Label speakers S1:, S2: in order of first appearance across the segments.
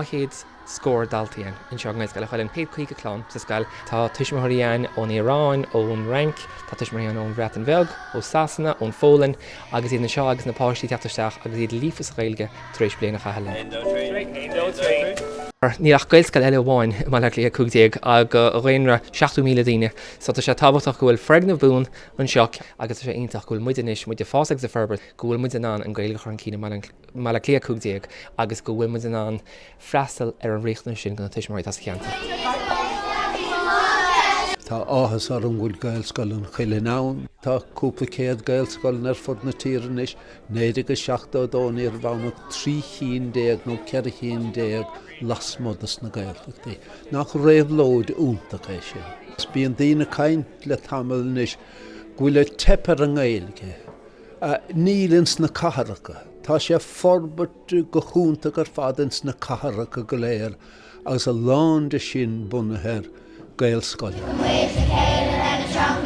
S1: 200 scór daltaí ann anseo i nGaelscoil an Chuilinn, 150 clann sa scoil. Tá tuismitheoirí ann ón Iaráin, ón Fhrainc, tá tuismitheoirí ann ón Bhreatain Bheag, ó Sasana, ón Pholainn agus iad anseo agus na páistí ag teacht isteach agus iad líofa sa Ghaeilge tar éis bliain a chaitheamh linn. Níl ach Gaelscoil eile amháin i mBaile Átha Cliath 15 agus dhaonra 70,000 daoine so tá sé tábhachtach go bhfuil foirgneamh buan anseo agus tá sé iontach go bhfuil muid anois, muid ag fás agus ag forbairt, go bhfuil muid in ann an Ghaeilge a chur chun cinn i mBaile Átha Cliath 15 agus go bhfuil muid in ann freastal ar an riachtanas sin do na tuismitheoirí atá sa cheantar.
S2: Tá áthas orm go bhfuil Gaelscoil an Chuilinn ann. Tá cúpla céad Gaelscoileanna ar fud na tíre anois. 1972 ní raibh ann ach 13 chinn nó 14 chinn lasmuigh dos na Gaeltachtaí. Nach réabhlóid iontach é sin? Bíonn daoine ag caint le tamall anois go bhfuil ag teip ar an nGaeilge. Níl ins na cathracha. Tá sé ag forbairt go hiontach ar fad ins na cathracha go léir agus a lán de sin bunaithe ar Gaelscoileanna.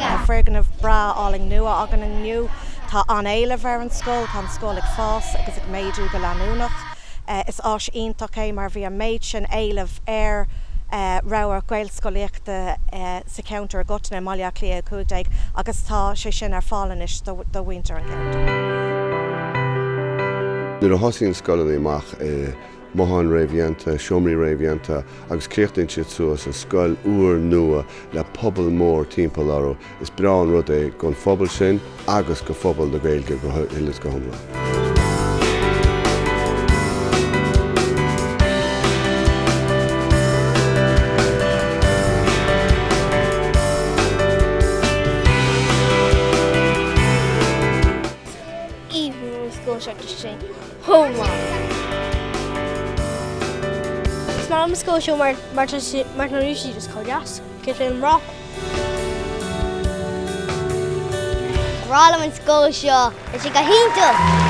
S3: Tá foirgneamh breá álainn nua againn inniu. Tá an-éileamh ar an scoil, tá an scoil ag fás agus ag méadú go leanúnach. Is áis iontach é mar bhí an méid sin éileamh ar rogha Gaelscolaíochta sa cheantar i gcoitinne, i mBaile Átha Cliath 15, agus tá sé sin ar fáil anois do mhuintir an cheantair.
S4: Nuair a thosaíonn scoileanna amach i mbotháin réamhdhéanta, seomraí réamhdhéanta agus críochnaíonn siad suas i scoil úr nua le pobal mór timpeall orthu, Is breá an rud é don phobal sin agus do phobal na Gaeilge go huile is go hiomlán.
S5: Is aoibhinn liom an scoil seo tá sé chomh maith. Is maith liom an scoil seo mar mar tá mar tá sí just chomh deas. Cé féin rá? Breá liom an scoil seo, tá sé go hiontach!